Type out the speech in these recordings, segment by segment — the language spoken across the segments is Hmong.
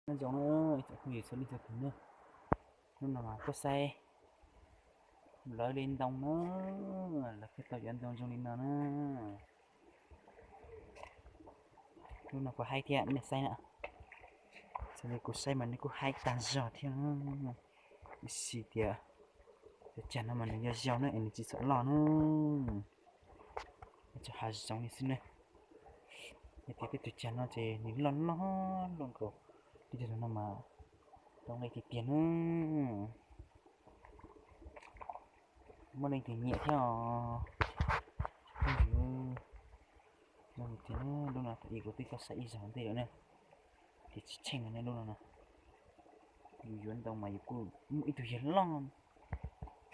Nyob zoo na ib tsoom phooj ywg txhua leej txhua tus na, hnub no mas tuaj saib lawv li ntoo na, lawv thiaj tau yuav ntoo zoo li no na. Hnub no kuv haib thiab nej saib na, txawm li kuv saib mas nws kuj haib tag zog thiab, tiam sis tias tus cag no mas nws yog yau na es nws tsis txhob loj na, tsuas hav zoov li xwb na. Yog tias tej tus cag no ces nws loj loj luaj nkaus li cag no mas tau nqi tiag tiag na. Muaj leej twg nyiam thiab os? Phooj ywg, zoo li tiag na, lub no thaum ub kuv twb tau saib ib zaug ntej lawm na, ces tsis tsheej no ne lub no na. Yus yuav ntoo mas yus kuj muaj ib tug yawg loj,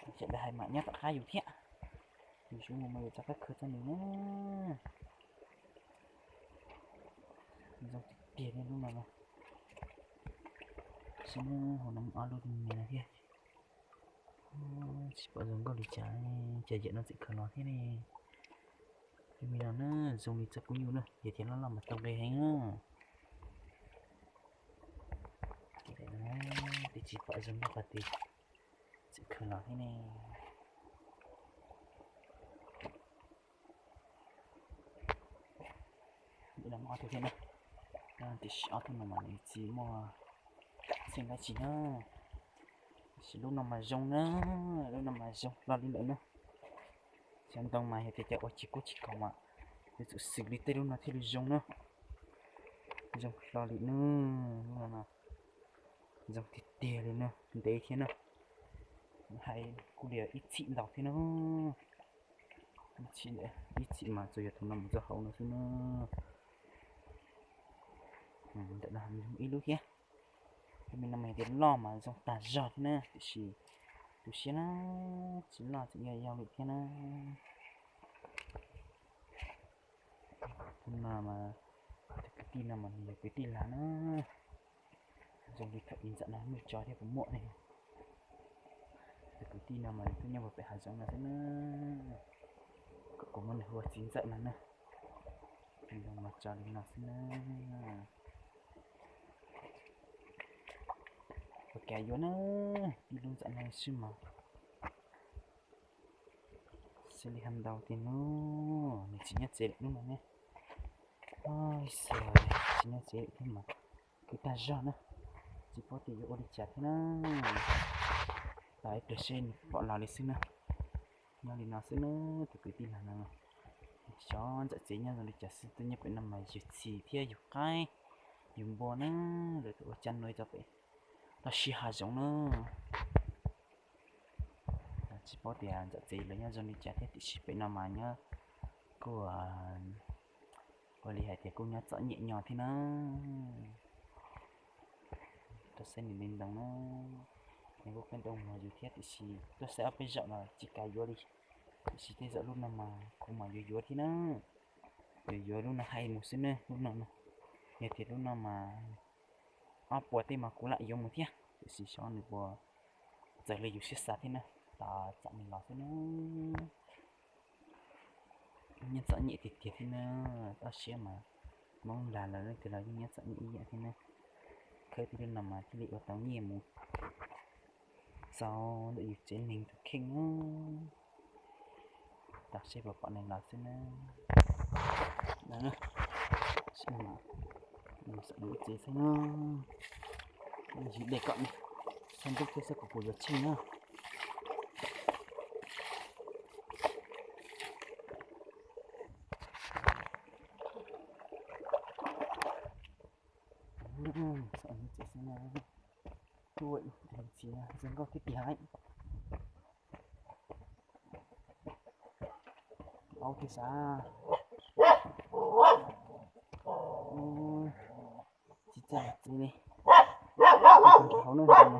sawv daws hais mas nyob tom qab yus thiab, yus xyov mus mas yus rov qab khwv txog nws na. Zoo tiag tiag li lub no na. Sim no hauv no muaj ob lub me no thiab. Tsis pom zoo nkauj li cas, cas yam no txawm khaws los thiab ne. Lub me no na, zoo li txoj kub nyuj na, yog tias loj loj mas tau nqi heev na. Twb tsis pom zoo nkauj qhov twg, txawm khaws los thiab ne. Ob tug thiab na, tiam sis ob tug no mas nws tsis muaj txheej dab tsi na. Tiam sis lub no mas zoo na, lub no mas zoo hlo li lawm na. Cov ntoo mas yog tias cov ua tsis kub tsis kaus mas yuav tsum xws li tej lub no thiaj li zoo na. Zoo hlo li na, lub no zoo tiag tiag li na, ntev thiab na. Hais kuj li ib txhim ntau thiab na. Ib txhim mas tsuas yog tus no mus txog hauv no xwb na. Ntawm no ib lub thiab. Tus me no mas yog tias loj mas zoo tag zog thiab na, tiam sis tu siab na, tsis loj tseem yog yau lawm thiab na. Tus no mas, tus kwv tij no mas nws yog kwv tij Lav na. Zoo li thaum ub ntxawm no muaj tso thiab puas muaj ne. Tus kwv tij no mas nws twb nyob puag pem hav zoov no xwb na. Kom kuv muab nws hu ua txiv ntxawm no na. Tus no mas tso li no xwb na. Ua cas yuav na, ib lub ntxawm no xwb mas. Xws li hais ntau tiag no, nws tsis nyob tsev lawm lub no ne. Xwb, tsis nyob tsev lawm thiab mas, kwv tag zog na, tsis paub tias yuav ua li cas thiab na. Tos ib pliag seb nws pom los li xwb na. Nyob li no xwb na, tus kwv tij Lav no. Xyov ntxawm tsev nyob zoo li cas xwb, twb nyob pem no mas yus txhis thiab yus qaib, yus npua na, lawv tus ua cab nuv rau pem toj siab hav zoov na. Tsis paub tias ntxawm tsev lawv nyob zoo li cas thiab, tiam sis pem no mas nyob kuj ua li hais tias kuj nyob txom nyem nyo thiab na. Tuaj saib nws li ntoo na, nws kuj qeeb nroo mos yus thiab, tiam sis tuaj saib ob peb zaum los tsis kam yuav li. Tiam sis tej zaum lub no mas kuv mam yuav yuav thiab na. Yuav yuav lub no hais mus xwb na, lub no no. Yog tias lub no mas ob puas tej mas kuv lam yuav mus thiab, tiam sis xyov nws puas txawv li yus siab xav thiab na. Tos txam nws los xwb na. Nyob txom nyem tiag tiag thiab na, toj siab mas Hmoob Lag lawv leej twg los yeej nyob txom nyem ib yam thiab na. Khawb tib lub no mas thiaj li ua tau nyiaj mus txaus ntawm yus tsev neeg tus kheej na. Tos seb puas pom nws los xwb na. Xam lub tsev xwb na. Yim dej kom nws txhob ntub thiab saib kuv puas yuav tsheej na. Xam lub tsev xwb na. Tuaj ib txiv zoo nkauj thiab tiag. Aub thiab sav. Tsis txawj txiv li. Nram hauv no, nram no.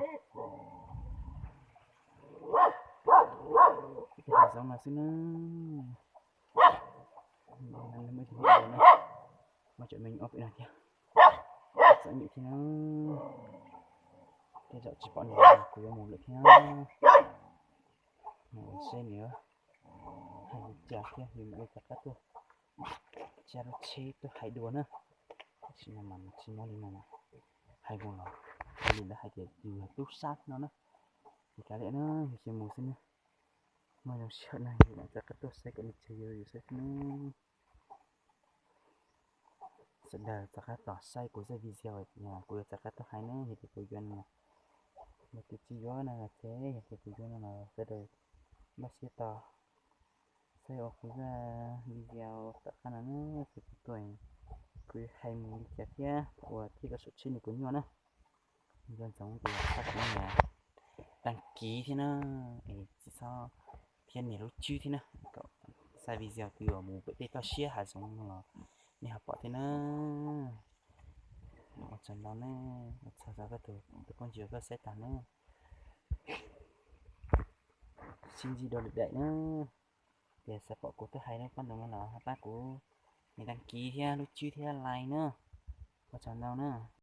Hav zoov no xwb na. Muaj cov me nyuam ob peb no thiab. Txom nyem thiab na. Tej zaum tsis pom nws kuv yuav mus lawm thiab. Seb nws hais li cas thiab, nws mam li rov qab tuaj tsa lub tsheb tuaj hais dua na. Tam sim no mas tsis nyob li no mas, Hais mus los, li lawv hais tias yus yog tub sab no na. Ces kav liam na, yus cia mus xwb na. Muaj zoo sij hawm na yus mam rov qab tuaj saib kom nej tsaug zog yus saib xwb na. Sawv daws rov qab tos saib kuv zaj video, kuv yuav rov qab tuaj hais na, yog tias kuv yuav no los, yog tias tsis yuav no los ces, yog tias kuv yuav no los sawv daws npaj siab tos saib ua kuv zaj video tom qab no na, ces kuv tuaj kuv yuav hais mus li cas thiab ua thiab koj sum tsib nws kuv nyuaj na. Nco ntsoov tias txhob kov nias đăng ký thiab na, es tsis txhob, thiab nias lub tswb thiab na, kom xav video twg uas mus pem tej toj siab hav zoov no los nej ho pom thiab na. Ua tsaug ntau na, ua tsaug rau koj tus phooj ywg koj saib tag na. Sib ntsib dua lwm daim na. Tias xav pom kuv tuaj hais lub paj ntoos no los ho pab kuv nias đăng ký thiab lub tswb thiab like na. Ua tsaug ntau na.